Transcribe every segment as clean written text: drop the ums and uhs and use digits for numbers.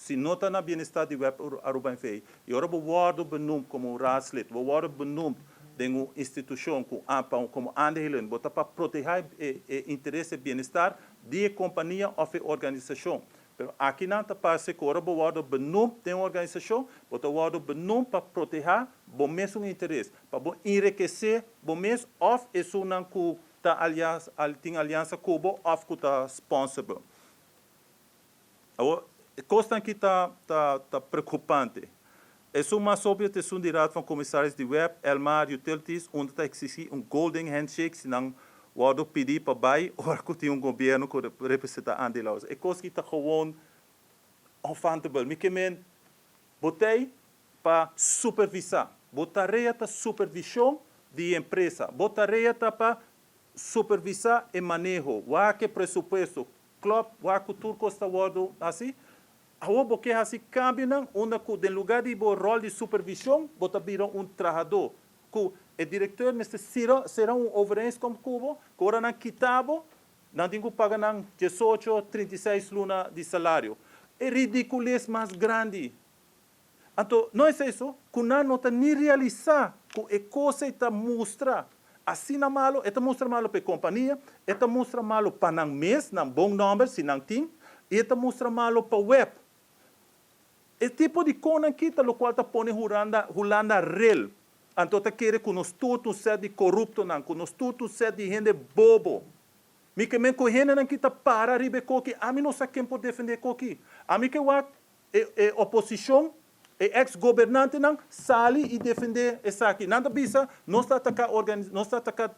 Si no ta na bienestar di WEB Aruba NV, y ora bo wordo benoemd como un raadslid, bo wordo benoemd den un institucion cu como aandelen, bo ta pa proteha e interes y bienestar di e compania of e organisacion. Pero aki nan ta parce cu ora bo wordo benoemd den un organisacion, bo ta wordo benoemd pa proteha bo mesun interes, pa bo enrikece bo mes of esunnan cu ta tin aliansa cu bo of cu ta sponsor bo. Awor, e cosnan aki ta preocupante. Esun mas obvio ta esun di Raad van Commissaris di WEB, Elmar Utilities, unda ta exigi un golden handshake si nan wordo pidi pa bay ora cu tin un gobierno cu representa aandeelhouders. E cos aki ta gewoon unfathomable. Mi ke men, bo t'ey pa supervisa. Bo tarea ta supervision di empresa. Bo tarea ta pa supervisa e maneho. Wak e presupuesto. Klopt, wak cu tur cos ta wordo haci. Awor bo ke haci cambionan unda cu den lugar di bo rol di supervision, bo ta bira un trahador. Cu e directeur mester cera un overeenkomst cu bo, cu ora nan kita bo, nan tin cu paga nan 18, 36 luna di salario. E ridiculez mas grandi. Anto, no es eso, cu nan no ta ni realisa cu e cos ey ta mustra asina malo, e ta mustra malo pa e compania, e ta mustra malo pa nan mes, nan bon nomber, si nan tin, y e ta mustra malo pa WEB. E tipo di conan kita locual ta pone Hulanda rel. Anto ta kere cu nos tur ta un set di coruptonan, cu nos tur ta un set di hende bobo. Mi ke men cu hendenan kita para riba e koki, ami no sa ken por defende e koki. Ami ke wak e oposicion, e ex-gobernantenan sali y defende esaki. Nan ta bisa, nos ta ataca nos ta ataca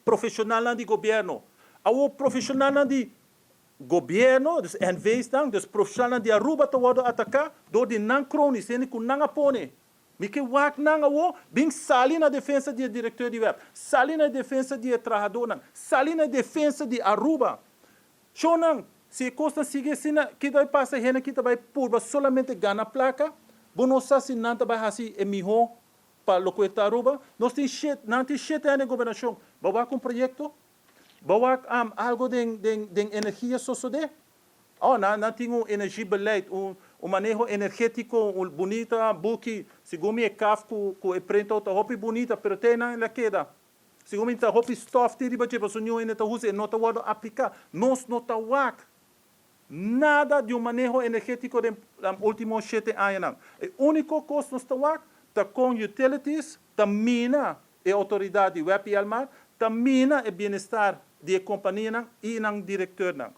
profesionalnan di gobierno. Awo profesionalnan di gobierno, dus NV's nan, dus profesionalnan di Aruba ta wordo ataca door di nan cronies, hende cu nan a pone. Mi ke wak nan awo bin sali na defensa di e directeur di WEB, sali na defensa di e trahadornan, sali na defensa di Aruba. Shonan, si e cosnan sigui asina, kico ta bay pasa? Hende ki ta bay purba solamente gana placa, bo no sa si nan ta bay haci e miho pa loke ta Aruba. Nos tin shete, nan tin 7 aña den gobernacion. Bo wak un proyecto? Bo wak algo den energia sosode? Oh, nan tin un energiebeleid, un maneho energetico, un bunita buki. Segun mi e kaft cu e printout ta hopi bunita, pero te nan la keda. Segun mi ta hopi stof tin riba dje, pasobra niun hende ta usa e no ta wordo aplica. Nos no ta wak nada di un maneho energetico den ultimo 7 añanan. E unico cos nos ta wak ta con utilities ta mina e autoridad di WEB y Elmar, ta mina e bienestar di e companianan y nan directornan.